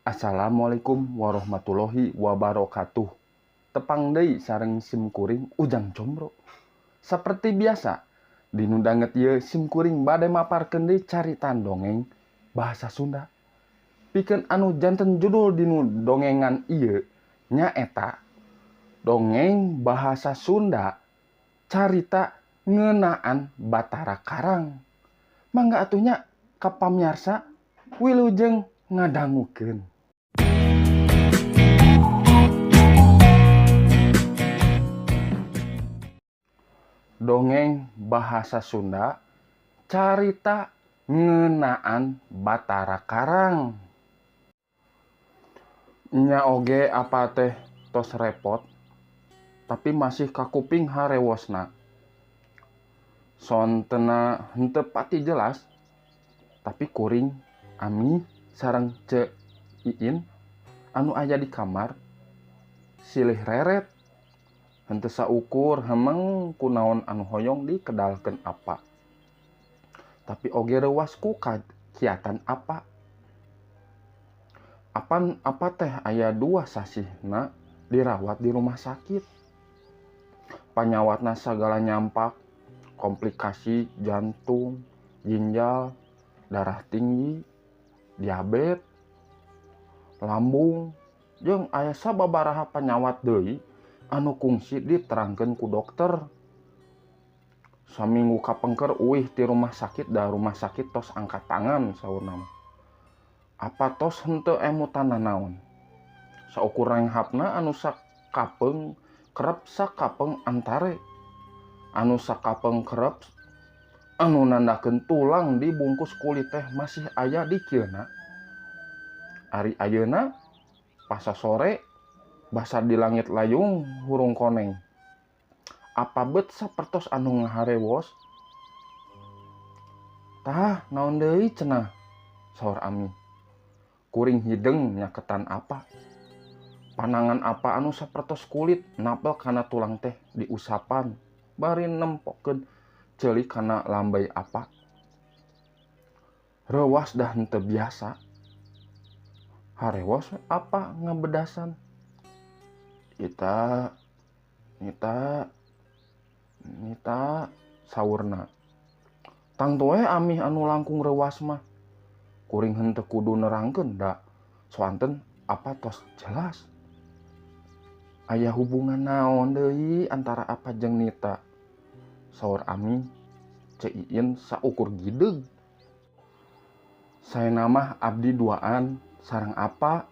Assalamualaikum warahmatullahi wabarakatuh. Tepang deui sareng sim kuring Ujang Combro. Seperti biasa, dinu danget ieu sim kuring bade maparkeun deui caritan dongeng bahasa Sunda. Pikeun anu janten judul dinu dongengan ieu nyaeta dongeng bahasa Sunda carita ngeunaan Batara Karang. Mangga atuh nya ka pamiarsa wilujeng ngadangukeun. Dongeng bahasa Sunda carita ngeunaan Batara Karang. Nya oge apa teh tos repot, tapi masih kakuping harewosna. Sontena henteu pati jelas, tapi kuring Ami sareng Ce Iin anu aya di kamar silih reret. Henteu saukur hemeng kunaon anu hoyong dikedalkeun apa. Tapi oge reuwas ku kakiatan apa. Apan apa teh aya 2 sasihna dirawat di rumah sakit. Panyawatna sagala nyampak, komplikasi jantung, ginjal, darah tinggi, diabetes, lambung, jeung aya sababaraha panyawat deui anu kungsi diterangkeun ku dokter. Saminggu kapengker uih ti rumah sakit, da rumah sakit tos angkat tangan saurna mah. Apa tos henteu emutan nanaon. Saukur renghapna anu sakapeung kerep sakapeung antare. Anu sakapeung kerep anu nandakeun tulang dibungkus kulit teh masih aya di kieuna. Ari ayeuna pasa sore basa di langit layung hurung koneng. Apa bet sapertos anu ngaharewos? Tah, naon deui cenah? Saur Ami. Kuring hideung nyaketan apa? Panangan apa anu sapertos kulit napel kana tulang teh diusapan bari nempokeun ceuli kana lambai apa? Reuwas dah henteu biasa. Harewos apa ngabedasan? Ita, nita, nita, saurna. Tangtu we amih anu langkung reuwas mah. Kuring henteu kudu nerangkeun da soanten apa tos jelas. Aya hubungan naon deui antara apa jeung Nita? Saur Ami, Ce Iin saukur gideug. Saena mah abdi duaan sareng apa?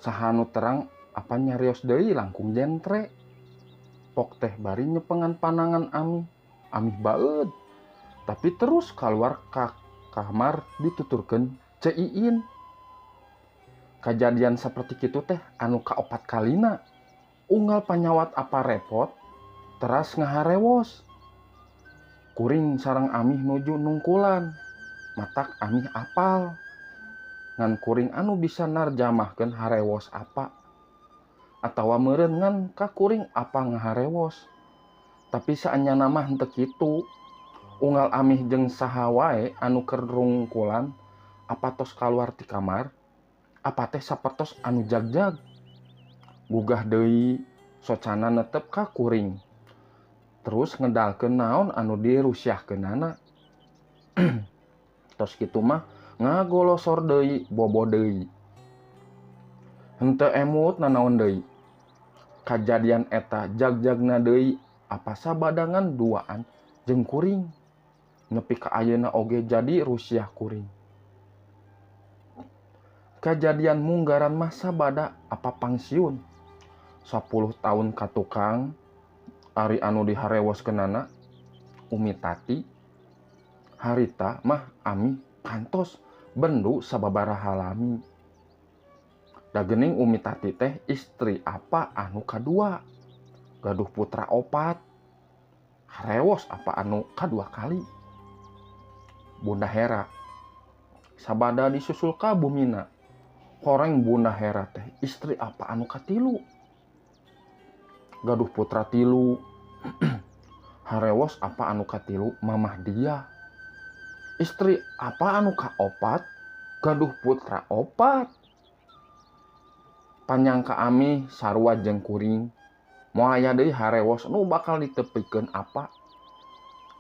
Saha nu terang apa nyarios deui langkung jentre. Pok teh bari nyepengan panangan Ami. Ami baeud. Tapi terus keluar ka kamar dituturkeun Ce Iin. Kajadian seperti kitu teh anu kaopat kalina. Unggal panyawat apa repot teras ngaharewos. Kuring sareng Amih nuju nungkulan. Matak Amih apal. Ngan kuring anu bisa narjamahkeun harewos apa. Atawa meureun ngan ka kuring apa ngaharewos. Tapi saenyana mah henteu kitu. Unggal Amih jeung saha wae anu keur rungkulan apa tos kaluar ti kamar, apa teh sapertos anu jagjag. Gugah deui socana netep ka kuring. Terus ngedalkeun naon anu dirusiahkeunana. Tos kitu mah ngagolosor deui bobo deui. Henteu emut nanaon deui. Kajadian eta jagjagna deui apa sabadangan duaan jeung kuring. Nepi ka ayeuna oge jadi rusiah kuring. Kajadian munggaran mah sabada apa pangsiun. 10 tahun ka tukang ari anu diharewoskeunana Umi Tati harita mah Ami kantos bendu sababaraha lami. Da geuning Umi Tati teh istri apa anu kadua, gaduh putra 4, harewos apa anu kadua kali. Bunda Hera sabada disusul ka Bumina. Horeng Bunda Hera teh istri apa anu katilu, gaduh putra 3, harewos apa anu katilu mamah dia. Istri apa anu kaopat, gaduh putra 4. Panyangka Amih sarua jeung kuring moal aya deui harewos nu bakal ditepikeun apa.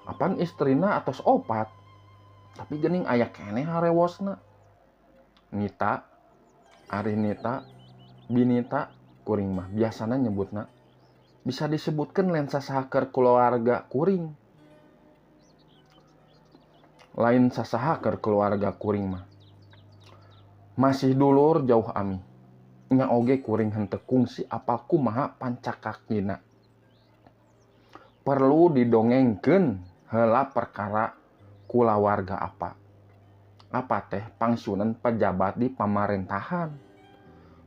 Apan istrina atos opat tapi geuning aya keneh harewosna. Nita, ari Nita, Binita kuring mah biasana nyebutna bisa disebutkeun lain sasaha keur keluarga kuring. Lain sasaha keur keluarga kuring mah. Masih dulur jauh Amih. Nya oge kuring henteu kungsi apal kumaha pancakakina. Perlu didongengkeun heula perkara kulawarga apa. Apa teh pangsiunan pejabat di pamarentahan.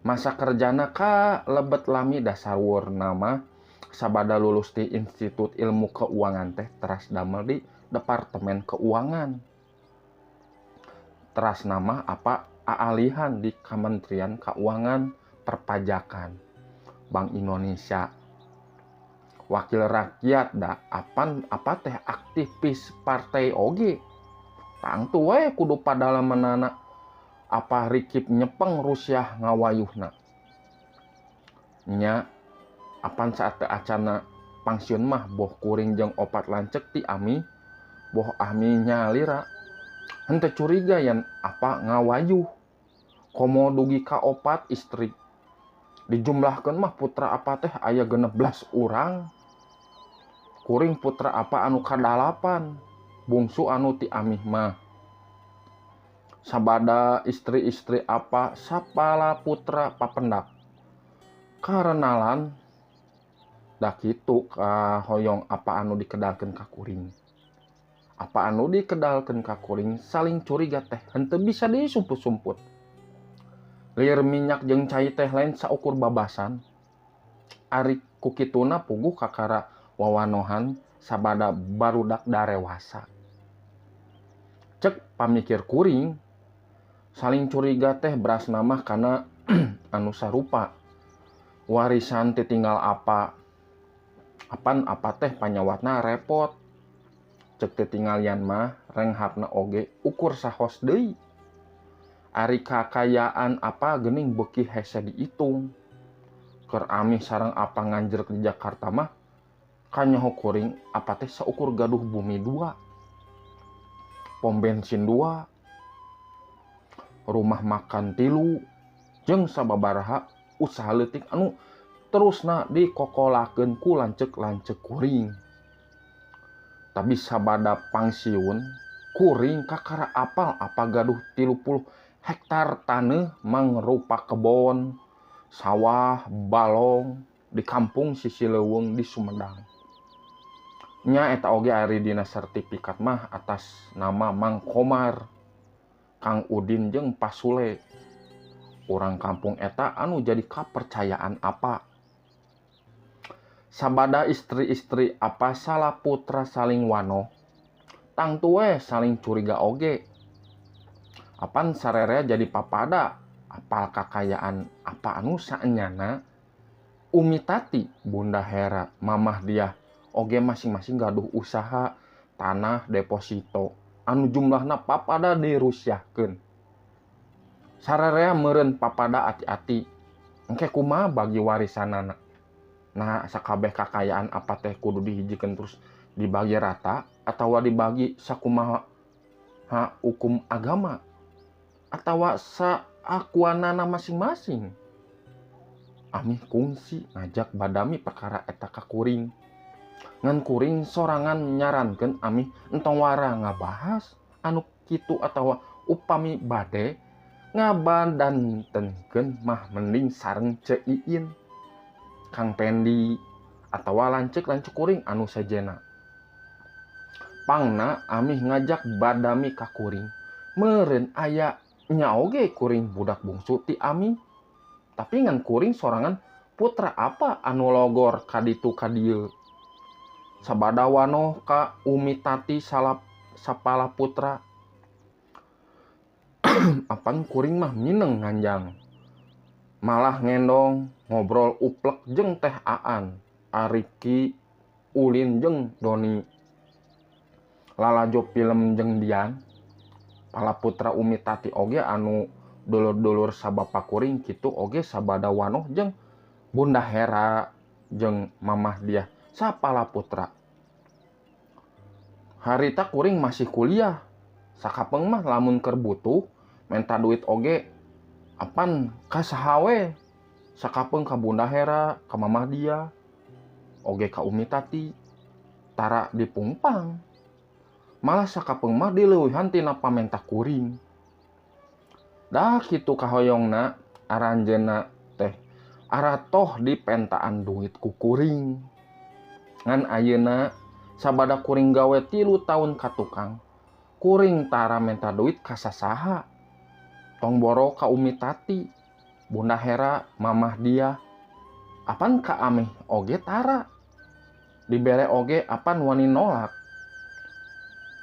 Masa kerjana ka lebet lami dasar nama sabada lulus di Institut Ilmu Keuangan teh teras damel di Departemen Keuangan. Teras nama apa aalihan di Kementerian Keuangan Perpajakan Bank Indonesia. Wakil rakyat da apan apa teh aktivis partai oge. Tangtu we kudu padalamanana apa rikip nyepeng Rusia ngawayuhna. Nya apan saat teu acana pangsiun mah boh kuring jeung opat lanceuk ti Ami, boh Ami nyalira. Henteu curiga yan apa ngawayuh. Komo dugi ka opat istri. Dijumlahkeun mah putra apa teh aya 16 urang. Kuring putra apa anu kadalapan, bungsu anu ti Amih mah. Sabada istri-istri apa sapala putra papendak. Karenalan da kitu kahoyong apa anu dikedalkeun ka kuring. Apa anu dikedalkeun ka kuring saling curiga teh henteu bisa disumput-sumput. Lir minyak jeung cai teh lain saukur babasan. Ari ku kituna puguh kakara wawanohan sabada barudak darewasa. Cek pamikir kuring saling curiga teh berasna mah kana anu sarupa. Warisan titinggal apa. Apan apa teh panyawatna repot. Cek titinggalian mah renghapna oge ukur sahos deui. Ari kakayaan apa geuning beuki hese diitung. Keur Amih sareng apa nganjrek di Jakarta mah kanyaho kuring apa teh saukur gaduh bumi 2. Pom bensin 2. Rumah makan 3 jeung sababaraha usaha leutik anu terusna dikokolakeun ku lanceuk-lanceuk kuring. Tapi sabada pangsiun kuring kakara apal apa gaduh 30 hektar taneuh mangrupa kebon, sawah, balong di kampung sisi leuweung di Sumedang. Nya eta oge ari dina sertifikat mah atas nama Mang Komar, Kang Udin jeung Pasule. Urang kampung eta anu jadi kapercayaan apa. Sabada istri-istri apa salah putra saling wano, tangtu we saling curiga oge. Apan sarerea jadi papada apal kakayaan apa anu saenyana. Umi Tati, Bunda Hera, Mamah dia oge masing-masing gaduh usaha tanah deposito anu jumlahna papada dirusiahkeun. Sarerea meureun papada ati-ati engke kumaha bagi warisanana. Nah sakabeh kakayaan apa teh kudu dihijikeun terus dibagi rata atawa dibagi sakumaha hukum agama atawa saakuanana masing-masing. Amih kungsi ngajak badami perkara eta ka kuring. Ngan kuring sorangan nyarankeun Amih entong wara ngabahas anu kitu atawa upami bade ngabadantenkeun mah mending sareng Ceu Iin, Kang Pendi atawa lanceuk-lanceuk kuring anu sejena. Pangna Amih ngajak badami ka kuring. Meureun aya nya oge kuring budak bungsu ti Amih. Tapi ngan kuring sorangan putra apa anu logor kaditu kadieu. Sabada wanoh ka Umi Tati salap sapala putra. Apan kuring mah mineng nganjang. Malah ngendong ngobrol uplek jeung teh Aan, Ariki, Ulin jeung Doni. Lalajo film jeung Dian. Pala putra Umi Tati oge anu Dulur-dulur sabapa kuring kitu oge sabada wanoh jeung Bunda Hera jeung Mamah dia sapala putra. Harita kuring masih kuliah. Sakapeng mah lamun keur butuh menta duit oge apan ka saha we. Sakapeng ka Bunda Hera, ka Mamah dia, oge ka Umi Tati. Tara dipungpang. Malah sakapeng mah dileuwihan tina pamenta kuring. Dah kitu kahoyongna aranjeunna teh aratoh dipentaan duit ku kuring. Ngan ayeuna sabada kuring gawe 3 tahun ka tukang, kuring tara menta duit ka sasaha. Tong boro ka Umi Tati, Bunda Hera, Mamah dia. Apan ka ameh oge tara. Dibere oge apan wani nolak.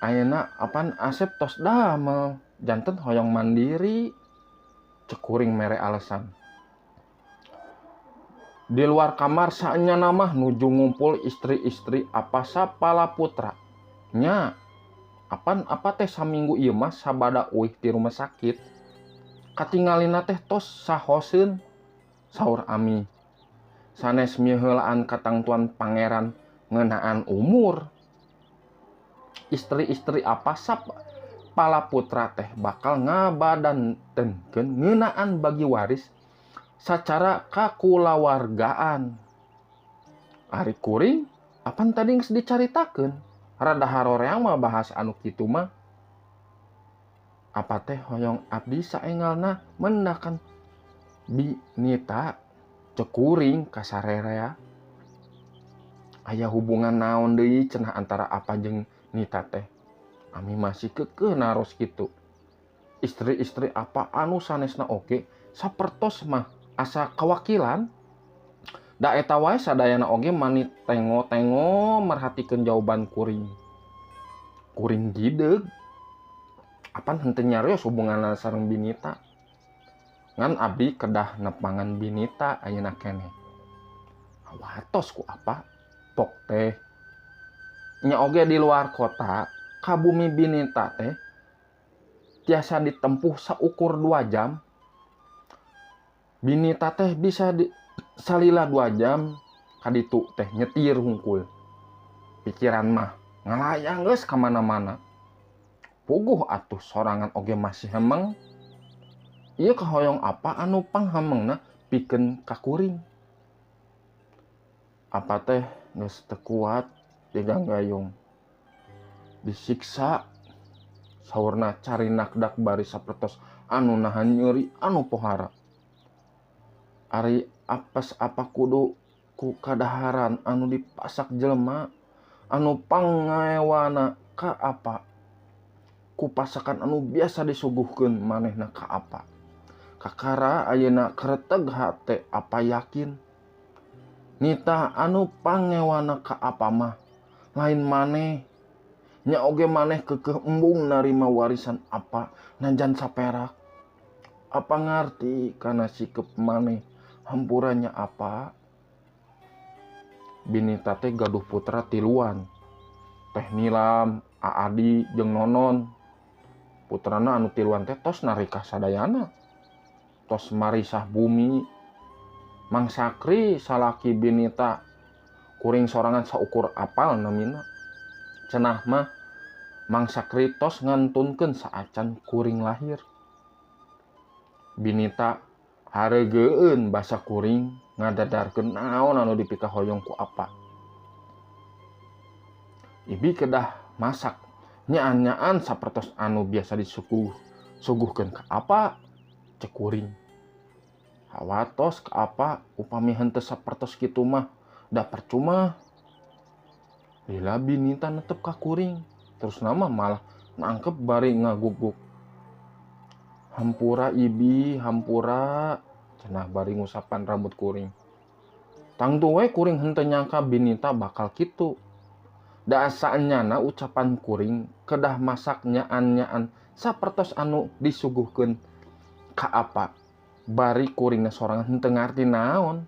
Ayeuna apan Asep tos damel, janten hoyong mandiri. Cek kuring mere alasan. Di luar kamar saenyana mah nuju ngumpul istri-istri apa sapala putra. Nya, apan apa teh saminggu ieu mah sabada uih ti rumah sakit. Katingalina teh tos sahoseun, saur Ami. Sanes mieuheulaan katangtuan pangeran ngeunaan umur. Istri-istri apa sapala putra teh bakal ngabadantenkeun ngeunaan bagi waris sacara kakulawargaan. Ari kuring apan tadi geus dicaritakeun, rada haroreang mah bahas anu kitu mah. Apa teh hoyong abdi saengalna mendakan Binita cek kuring kasarerea. Aya hubungan naon deui cenah antara apa jeung Nita teh. Ami masih keukeuh naros kitu. Istri-istri apa anu sanesna oge sapertos mah asa kawakilan. Da eta wae sadayana oge mani tengo-tengo merhatikeun jawaban kuring. Kuring gideg. Apan henteu nyarios hubunganna sareng Binita. Ngan abdi kedah nepangan Binita ayeuna keneh. Awatos ku apa? Pok teh. Nya oge di luar kota, ka bumi Binita teh tiasa ditempuh saukur 2 jam. Binita teh bisa di, salila 2 jam kaditu teh nyetir hungkul. Pikiran mah ngalayang geus ka mana-mana. Puguh atuh sorangan oge masih hemeng. Ieu kahoyong apa anu panghemengna pikeun ka kuring. Apa teh geus teu kuat diganggayung. Disiksa saurna carinak dak bari sapertos anu nahan nyeri anu pohara. Ari apes apa kudu ku kadaharan anu dipasak jelema anu pangaewana ka apa, ku pasakan anu biasa disuguhkeun manehna ka apa. Kakara ayeuna kereteg hate apa yakin Nita anu pangewana ka apa mah lain maneh. Nya oge maneh keukeuh embung narima warisan apa najan saperak. Apa ngarti kana sikep maneh hampurannya apa? Binita teh gaduh putra tiluan. Teh Nilam, Aadi jeung Nonon. Putrana anu tiluan teh tos narikah sadayana. Tos marisah bumi. Mang Sakri salaki Binita kuring sorangan saukur apal namina. Cenah mah Mang Sakri tos ngantunkeun saacan kuring lahir. Binita hareugeueun basa kuring ngadadarkeun naon anu dipikahoyong ku apa. Ibi kedah masak nyaan-nyaan sapertos anu biasa disuguh-suguhkeun ka apa cek kuring. Hawatos ka apa upami henteu sapertos kitu mah da percuma. Lila Binita netep ka kuring, terus nama malah nangkep bari ngaguguk. Hampura ibi, hampura, cenah bari ngusapan rambut kuring. Tangtu we kuring henteu nyangka Binita bakal kitu. Da saenyana ucapan kuring kedah masak nyaan-nyaan sapertos anu disuguhkeun ka apa. Bari kuringna sorangan henteu ngarti naon.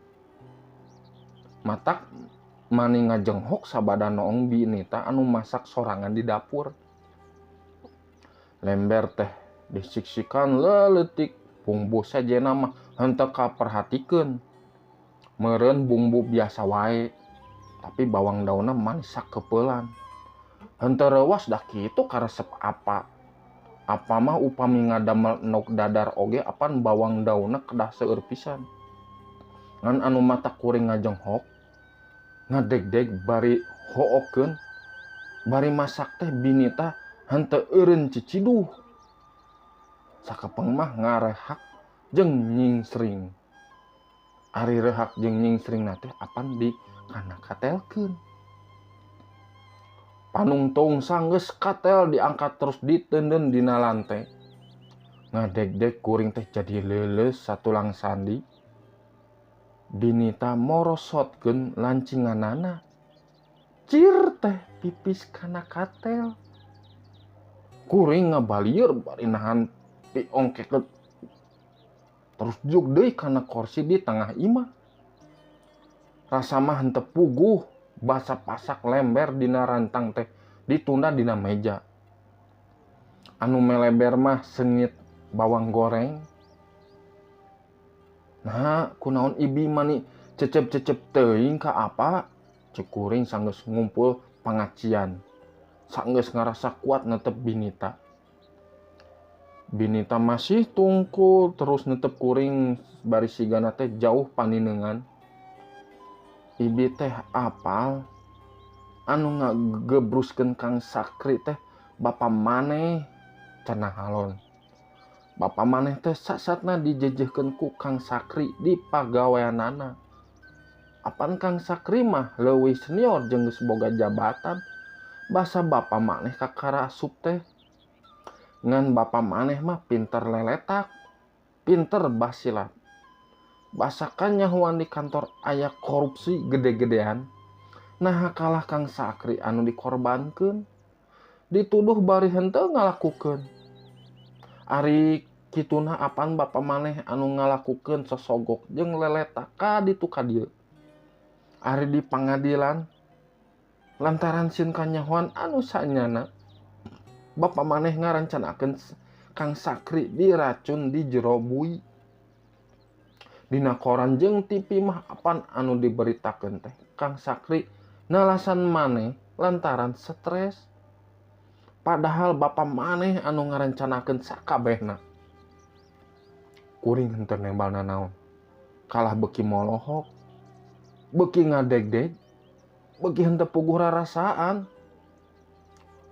Matak mani ngajenghok sabada noong Binita anu masak sorangan di dapur. Lember teh disiksikan leletik. Bumbu sejenna mah henteu kaperhatikeun. Meureun bumbu biasa wae, tapi bawang daunna manis sakeupelan. Henteu reuwas da kitu karesep apa. Apa mah upami ngadamel endog dadar oge apan bawang daunna kedah seueur pisan. Ngan anu mata kuring ngajenghok, ngadegdeg bari hookeun, bari masak teh binita henteu eureun ciciduh. Sakepeng mah ngarehak jeung nyingsring. Ari rehak jeung nyingsringna teh apan di kana katelkeun. Panungtung sanggeus katel diangkat terus diteundeun dina lante. Ngadegdeg kuring teh jadi leuleus satulang sandi. Binita morosotkeun lancinganana. Cir teh pipis kana katel. Kuring ngabalieur bari nahan piongkeket. Terus juk deui kana korsi di tengah imah. Rasa mah henteu puguh, basa pasak lember dina rantang teh ditunda dina meja. Anu meleber mah sengit bawang goreng. Nah, kunaon ibi mani cecep-cecep teuing ka apa? Cek kuring sanggeus ngumpul pangacian. Sanggeus ngarasa kuat netep binita. Binita masih tungkul terus netep kuring bari sigana teh jauh paninengan. Ibi teh apal anu ngagebruskeun Kang Sakri teh bapa maneh cenah halon. Bapa maneh teh sasatna dijejehkeun ku Kang Sakri di pagaweanana. Apan Kang Sakri mah leuwih senior jeung geus boga jabatan. Basa bapa maneh kakara asup teh. Ngan bapa maneh mah pinter leletak, pinter basilat. Basakan nyahuan di kantor aya korupsi gede-gedean. Nah kalah Kang Sakri anu dikorbankeun, dituduh bari henteu ngalakukeun. Ari kituna apan bapa maneh anu ngalakukeun sosogok jeung leletak ka ditu ka dieu. Ari di pangadilan lantaran sieun kanyahoan anu sanyana, bapa maneh ngarancanakeun Kang Sakri diracun di jero bui. Dina koran jeung TV mah apan anu diberitakeun teh Kang Sakri nalasan maneh lantaran stres. Padahal bapa maneh anu ngarancanakeun sakabehna. Kuring henteu nembal nanaon. Kalah beuki molohok, beuki ngadegdeg, beuki henteu puguh rarasaan.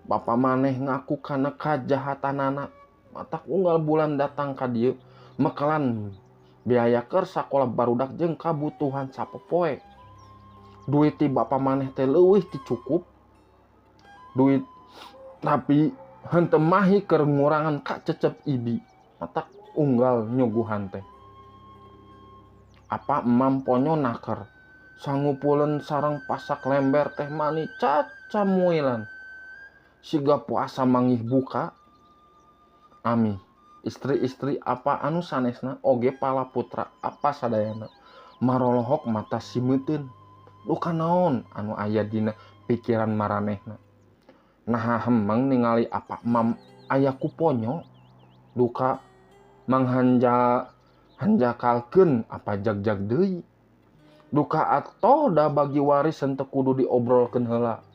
Bapa maneh ngaku kana kajahatanana. Matak unggal bulan datang ka dieu mekelan biaya keur sakola barudak jeung kabutuhan sapopoe. Duit ti bapa maneh teh leuwih ti cukup. Duit tapi henteu mahi keur ngurangan ka cecep ibi. Matak unggal nyuguhan teh. Apa emam ponyo naker sangupuleun sareng pasak lember teh mani cacamuilan. Siga puasa mangih buka. Ami istri-istri apa anu sanesna oge pala putra apa sadayana marolohok mata simeuteun. Duka naon anu aya dina pikiran maranehna. Naha hemeng ningali apa mam aya ku ponyo. Duka manghanja hanjakalkeun apa jag-jag deui. Duka atoh da bagi waris henteu kudu diobrolkeun heula.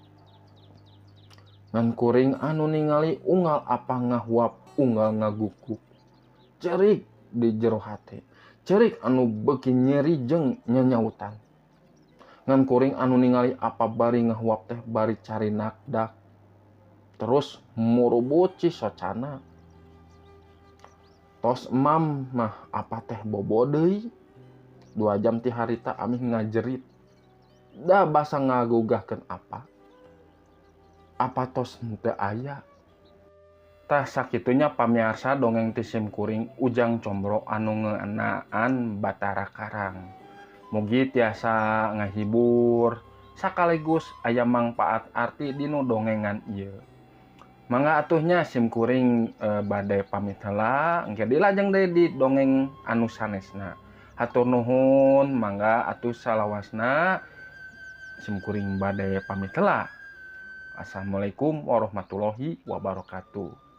Ngan kuring anu ningali unggal apa ngahuap unggal ngagukuk. Cerik di jero hate. Cerik anu beuki nyeri jeung nyanyautan. Ngan kuring anu ningali apa bari ngahuap teh bari cari nakdak. Terus murubut cisocana. Tos emam mah apa teh bobo deui. 2 jam ti harita amih ngajerit. Da basa ngagugahkeun apa. Apa tos henteu aya. Tah sakitunya pamiarsa dongeng ti sim kuring Ujang Combro anu ngeunaan Batara Karang. Mugi tiasa ngahibur sakaligus aya mangpaat arti dinu dongengan ieu. Mangga atuhnya sim kuring bade pamit heula, engke dilajeng deui di dongeng anu sanesna. Hatur nuhun, mangga atuh salawasna sim kuring bade pamit heula. Assalamualaikum warahmatullahi wabarakatuh.